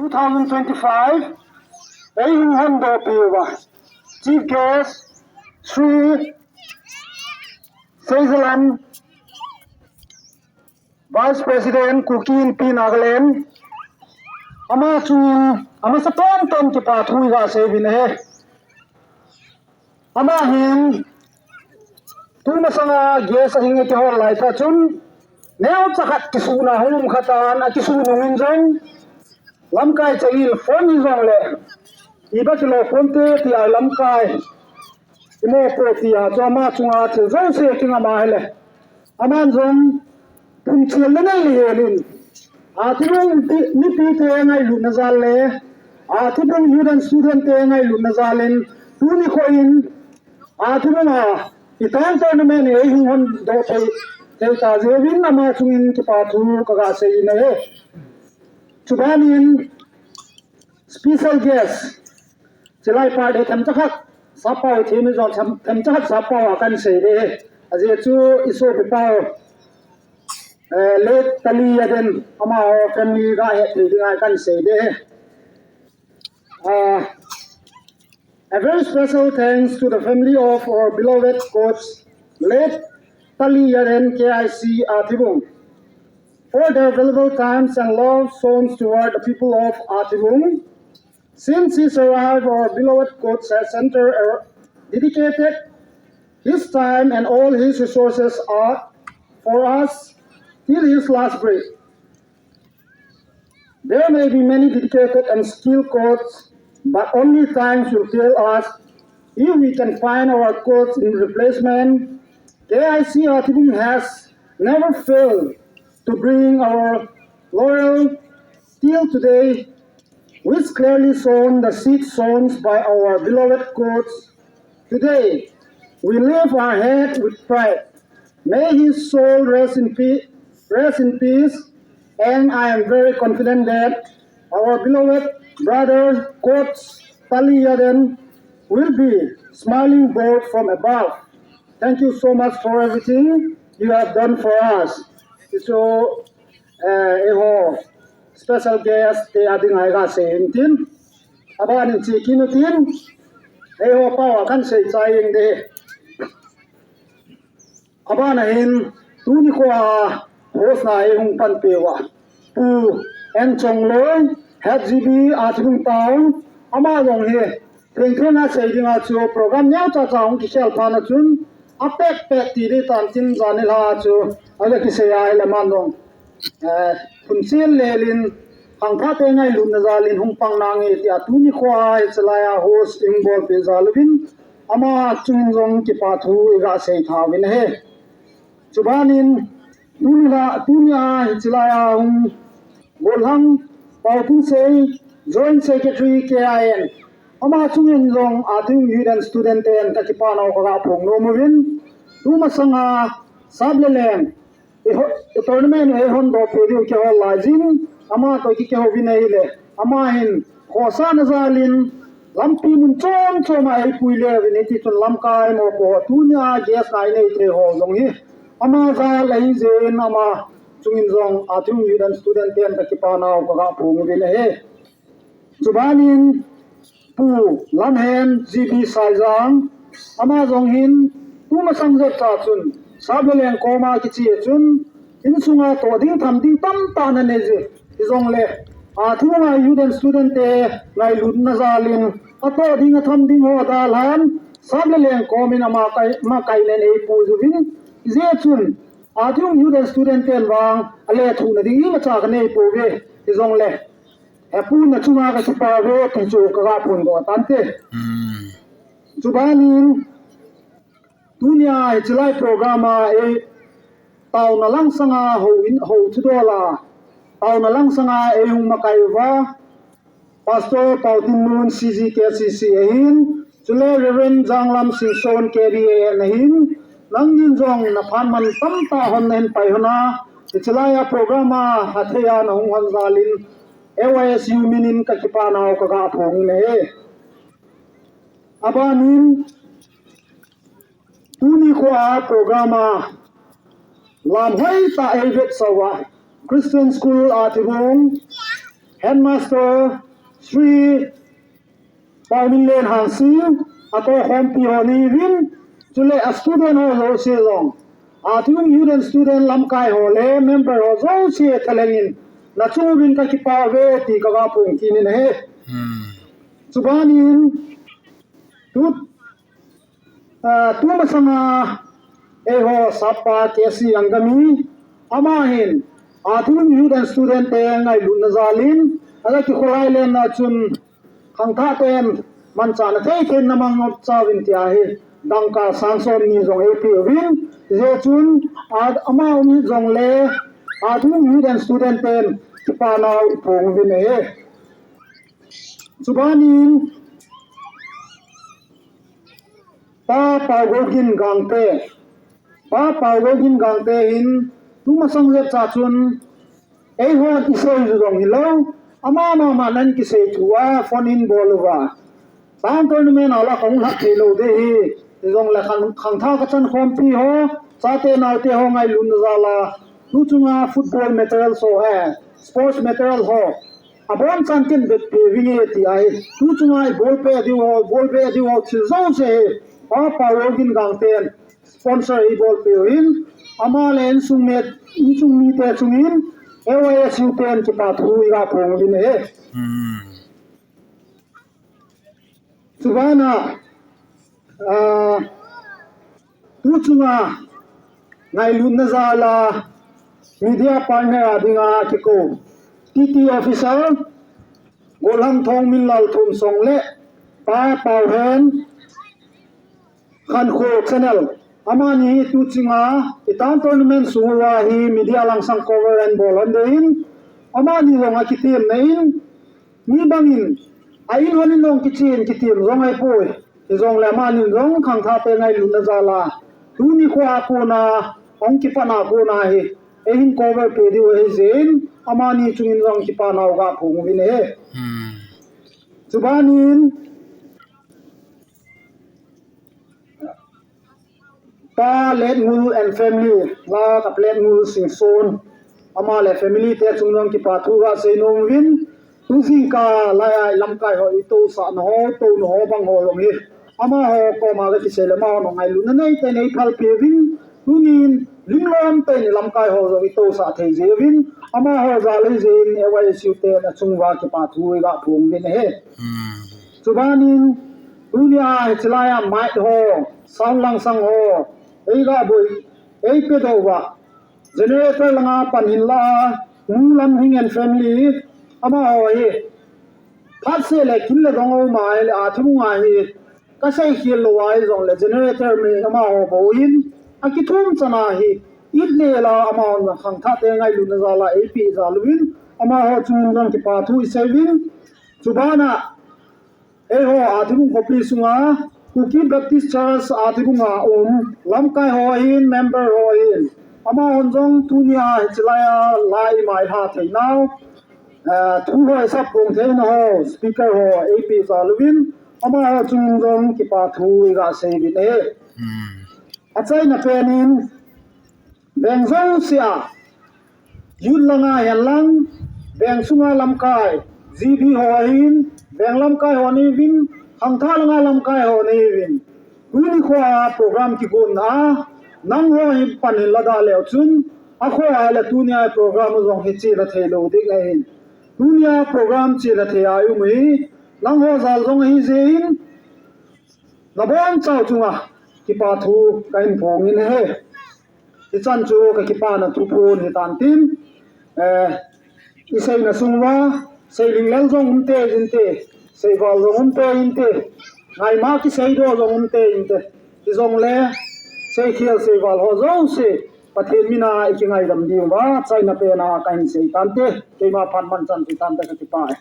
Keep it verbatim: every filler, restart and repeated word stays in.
two thousand twenty-five, ei hung hondoh peh uva Chief Guest Shri Seizalam, Vice President Kuki Inpi Nagaland, ama chunga amasa penpen kipa thu iga seiuvin ahi. Ama hin tumasanga guest ahin eihol lai tah chun neocha khat kisuhna hung um khatan, akisuh nungin jong lamkai chengin phone hijongle iba kilo ponte tia lamkai imopo tia chu ama chunga thil jouse akingam ahile, aman jong phungchel le nei le helin, Athibung mipite ngailutna jal le Athibung Youth and Student te ngailutna jalin, tuni khoin Athibunga itang tournament hi ei hung hondoh thei, thei ta jeh uvin ama chungin kipa thu kaga seiyin ahi. Chubanin special guest, chilai party themcha khat sappao, themcha khat sappao a kahin sei ding ahi. Ajeh chu isopipau, eh, late Tali Yaden, amaho family ga hetthei dinga kahin sei ding ahi. Uh, a very special thanks to the family of our beloved coach, late Tali Yaden K I C Athibung, for their valuable times and love shown toward the people of Athibung. Since his arrival, our beloved coach has centered, uh, dedicated his time and all his resources are for us till his last breath. There may be many dedicated and skilled coaches, but only times will tell us if we can find our coach in replacement. K I C Athibung has never failed to bring our laurel till today, which clearly shown the seed sown by our beloved coach. Today, we lift our head with pride. May his soul rest in pe-, rest in peace, and I am very confident that our beloved brother, Coach Tali Yaden, will be smiling board from above. Thank you so much for everything you have done for us. So, eh, eiho special guest te adinga iga seiyin tin, abanin chekit utin, eiho pao a kahin seichai ding ahi. Abana hin, tuni khoa host na ei hung panpeh uva Pu N Chongloi, Head G B Athibung Town, ama jong hi thengthenga sei dinga chu program neocha cha hung kikhel phat a chun apet pet ti ding tan tin, jan nilhah a chu aga kisei a ahile aman jong, eh, phungchel le helin, khangthah te ngailutna jalin hung pang nange tia tuni khoa hiche laia host eihung bolpeh jal uvin, ama chungin jong kipa thu iga sei tha uvin ahi. Chubanin tunia, tunia hiche laia hung gollhang Paotinsei, Joint Secretary K I N, ama chungin jong Athibung Youth and Student ten kakipa nau kaga phong nom uvin, tumasanga sap le leng i ho-, i tournament eihon doh peh diu kihol laijin, ama toh kikihou vin ahile, ama hin khosahna jalin lampi mun chom chom a eipui le uvin, hiti chun lamkai mopo, tunia guest a inei thei ho jong hi ama jal ahi jeh in ama chungin jong Athibung Youth and Student ten kakipa nau kaga phong uvin ahi. Chubanin Pu Lamhen G B Saijang, ama jong hin tumasang jep cha chun sap le leng koma kiche chun insunga toh ding tham ding tamtah ana nei jeh, hijongle Athibunga Youth and Student te ngailutna jalin atoh ding atham ding ho adalhan sap le leng komin ama kai, ama kai nen eipui uvin, hijeh chun Athibung Youth and Student ten vang alethuhna ding imacha kanei pouve, hijongle He Pu, nachunga kakipa uve ti chu kaga phongdoh tante. Hmm. Chubanin tunia hiche lai program a ei taona langsanga hou in, hou thudol a, taona langsanga eihung makai uva Pastor Paotinmun C G K C C ahin, chule Reverend Janglam Singson K B A N ahin, nangnin jong naphat man tamtah hon nahin pai hon a, hiche laia program a hathei a nahung hon jalin, A Y S U minin kakipa nau kaga phong in ahi. Abanin, tuni khoa program a lam hoitah eivetsah uva Christian School Athibung, Headmaster Sri Paominlen Hangsing, atoh khompi ho nahiuvin, chule a student ho jouse jong, Athibung Youth and Student lamkai ho le member ho jouse thalheng in, nachung uvin kakipah uve ti kaga phong kit in ahi. Hmm. Chubanin, tu, ah, tumasanga eiho sappa K C Angami, ama hin, Athibung Youth and Student te ngailutna jalin, ala kikholai lenna chun, khangthah ten manchahna thei thei na mang ngap chauvin tia hi, dangka sang som ni jong eipeh uvin, hijeh chun, a, ama um jongle, Athibung Youth and Student ten kipana u phong uvin ahi. Chubanin, Pa Paogogin Gangte, Pa Paogogin Gangte hin, tumasang jep cha chun, eihon isei u jong hilou, ama mama nan kisei thu a phone in bol uva, Town tournament a la kahung lhah thei lou ding ahi, hijongle khang, khangthah kachan khompi ho, chate naote ho ngailutna jal a, tu chunga football material ho, eh, sports material ho, abonchan kin vetpeh uvinge ti ahi. Tu chunga ibol peh diu ho, bol peh diu ho, thil jouse hi, Pa Paogogin Gangten sponsor ibol peh uvin, ama le insung met, insung mite chungin, A Y S U ten kipathu iga phong uvin ahi. Hmm. Chubana, ah, tu chunga ngailutna jal a media partner a dinga kikou T T officer, Golhangthong Minlal Thumsong le Pa Paohen Khankho channel. Amani hi tu chunga, i town tournament sung uva hi media langsang cover ahin bol hon ding in, amani jong akitem na in, mi bangin, a in hon in jong kichen, kitem jong ahipoi. Hijongle amani jong khangthah te ngailutna jal a, tuni khoa kona, hung kipatna kona hi, eihin cover peh diu ahi jeh in, amani chungin jong kipana u ga phong uvin ahi. Hmm. Chubanin, Pa Letngul and family, la ka Letngul Singson, ama le family te chung jong kipathu ga seinom uvin, tu jingkah lai a lamkai ho itousah na ho, touna ho bang ho jong hi, amaho koma ga kisei le amaho ngailutna nei tah in eiphal peh uvin, tunin limlom tah in lamkai ho jong itousah thei jeh uvin, amaho jal a jeh in A Y S U ten achung uva kipathu iga phong uvin ahi. Hmm. Chubanin, tunia hiche lai a mic ho, sound langsang ho, eiga boi, eipedoh uva, generator langa pan hinla, Nu Lamhing and family, amaho hi, phatseh le kin le dong aum a ahile, Athibung a hi, kasei khel lou ahi jongle generator mi amaho bou hin, akithum chan a hi, it le la amaho khangthah te ngailutna jal a eipeh jal uvin, amaho chungin jong kipathu isei uvin, chubana, eiho Athibung khopi sunga, Kuki Baptist Church Athibung a um, lamkai ho hin, member ho hin, amahon jong tunia hiche lai a, lai mai lha thei nau, eh, thu ho isap pong theina ho, speaker ho, eipeh jal uvin, amaho chungin jong kipathu iga sei uvin ahi. Hmm. Achaina pen in, veng jouse a, youth langa hen lang, veng sunga lamkai, G B ho ahin, veng lamkai ho nahiuvin, khangthah langa lamkai ho nahiuvin. Tuni khoa program kigonna a, nangho hi pan hin lada leu chun, akhoa le tunia program jong hi chena thei lou ding ahin. Tunia program chena thei a i um hi, nangho jal jong ahi jeh in, nabonchau chunga kipathu kahin phong in ahi. Hichan chu kakipana thuphon hitan tin, eh, iseina sung uva, seiling lel jong um teinte, seival jong um teinte, ngaima kiseidoh jong um teinte, hijongle, seikhel seival ho jouse, Pathen mina ikingaidam diu va, achaina pen a kahin sei tante, keima phat manchan chu tante kakipah e.